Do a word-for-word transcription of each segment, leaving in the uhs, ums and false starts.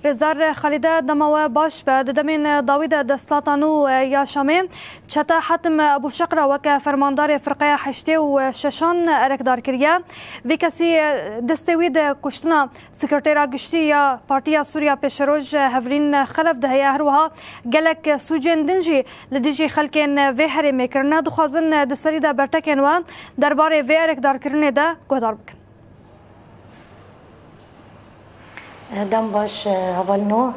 Rêzdar Xalîde, dema we baş be. Di demên dawî de desthilata nû ya Şamê çeta Hatim Ebû Şeqra weke fermandarê firqeya heştê û şeşan erekdar kiriye. Vî kesî destê wî di kuştina sekretera giştî ya Partiya Sûriya Pêşeroj Hevrîn Xelef de heye. Her wiha gelek sûcên din jî li dijî xelkên vê herêmê kirine. Dixwazin di serî de bertekên we derbarê vê erekdarkirinê de guhdar bikin. Dem baş, e, hevalino.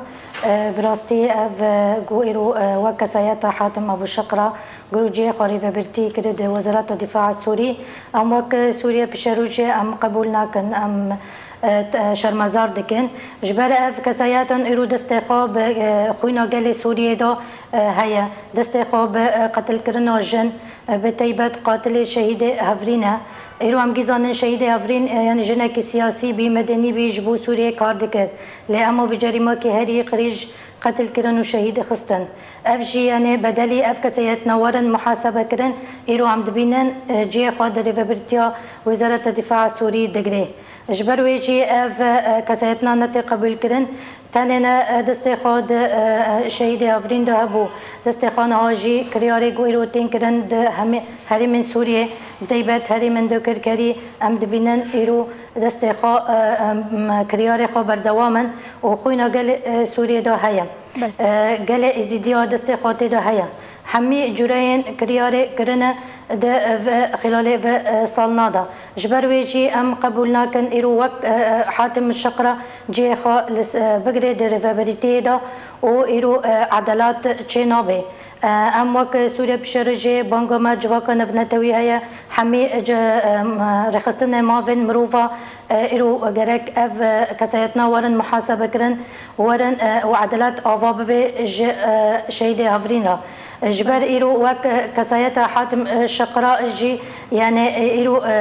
E, bi rastî ev, e, ku îro, e, wek kesayeta Hatim Abu Şiqra, ku îro cihê xwe rêvebirtî kiri di Wezareta Dîfaa Sûrî, em wek Sûriye Pişerojê em qebûl nakin, em, e, t-, e, şermezar dikin. Ji ber ev kesayetan îro destê xwe bi, e, xwîna gelê Sûriyê de, e, heye. Destê xwe bi, e, qetilkirina jin, e, bi teybet qatilê şehîdê Hevrîn e. Îro em gî zanin şehîdê Hevrîn, e, yanî jinekî siyasî bî, medenî bî, ji bo Sûriyê kar dikir. Lê ema bi cerîmakî herî qirîj qetil kirin û şehîdî xistin. Ev jî, yanî bedelî ev kesayetna werin muhasebe kirin, îro em dibînin, e, cihê xwe di rêvebirtiya Wezareta Dîfaa Sûrî digire. Ji ber wê jî ev, e, kesayetna netê qebûlkirin, tenê ne, e, destê xwe di, e, e, şehîdê Hevrîn de hebû. Destê xwe niha jî kiryarê ku îro tên kirin di hemê herêmên Sûriyê, bi teybet herêmên Dûkirkerî, em dibînin îro destê xwe, e, e, m-, kiryarê xwe berdewam in û xwîna gelê, e, Sûriyê de heye. Belê. E, gelê Êzîdiya destê xwe tê de heye. Hemî cureyên kiryarê kirine di, e, ve xîlalê ve, e, salna de. Ji ber wê jî em qebûl nakin îro wek, e, e, Hatim Şiqra cihê xwe li s-, e, bigire di rêvebirtiyê de û îro, e, edelat çê nabe. E, em wek Sûriye Pişerojê banga me civaka navnetewî heye, hemî, e, ce-, e, m-, rêxistinê mavên mirova, e, îro gerek ev, e, kesayetna werin muhasebe kirin, werin, e, û edelat ava bibe ji, e, şehîdê Hevrîn re. E, ji ber îro wek, e, kesayeta Hatim, e, Şiqra jî, yani, e, îro, e,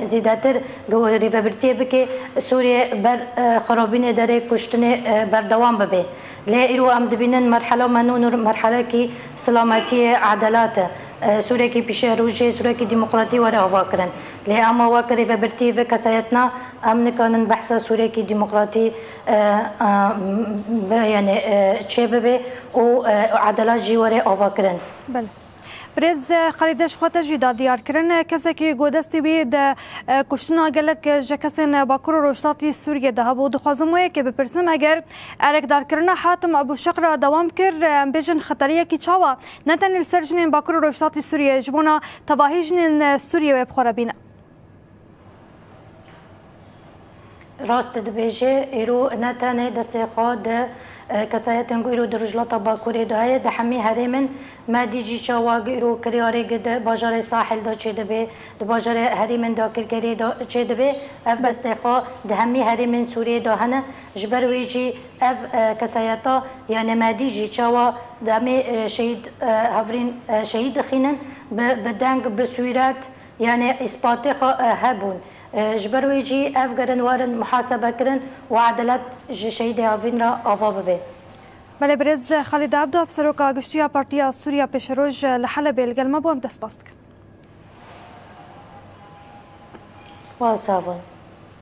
e, zêdetir gu-, rêvebirtiyê bike, Sûriye ber, e, xirabînê derê kuştinê, e, berdewam bibe. Lê îro em dibînin merhela me nû nû merhelekî silametiyê, edelat e. E, Sûrekî pîşerojê, Sûrekî demokratî were ava kirin. Lê ema wek rêvebirtî vê kesayetna em nikanin behsa Sûrekî demokratî, e, e, be, yani, e, çê bibe û, e, edelat jî were ava kirin. Belê. Birêz Xalîde, ji xwe te jî da diyar kirin. Kesekî ku destê wî di, e, kuştina gelek ji kesên Bakur û Rojhilatî Sûriyê de hebû. Dixwazim wê yekê bipirsim, eger erekdarkirina Hatim Ebû Şeqra dewam kir, em bêjin xeteriyekî çawa ne tenê li ser jinên Bakur û Rojhilatî Sûriyê, ji bona tevahî jinên Sûriyê wê bi xwe re bîne? Rast dibêje, îro ne tenê destê xwe di, e, kesayetên ku îro di Rojhilata Bakurê de heye, di hemî herêmin me dî jî çawa ku îro kiryarê ku di bajarê Sahil de çêdibe, di bajarê herêmên dagirkeriyê de çêdibe. Ev destê xwe di hemî herêmên Sûriyê de hene. Ji ber wê jî ev, e, kesayeta, yani me dî jî çawa demê, e, şehîd, e, Hevrîn, e, şehîd dixînin, bi, bi deng, bi sûret, yani îspatê xwe, e, hebûn. E, ji ber wê jî ev gerin werin muhasebe kirin û edelet ji şehîdê Hevrîn re ava bibe. Belê, birêz Xalîd Ebdo, seroka giştî ya Partiya Sûriya Pêşeroj li Helebê li gel me bû, em te spas dikin. Spas, sağ olun.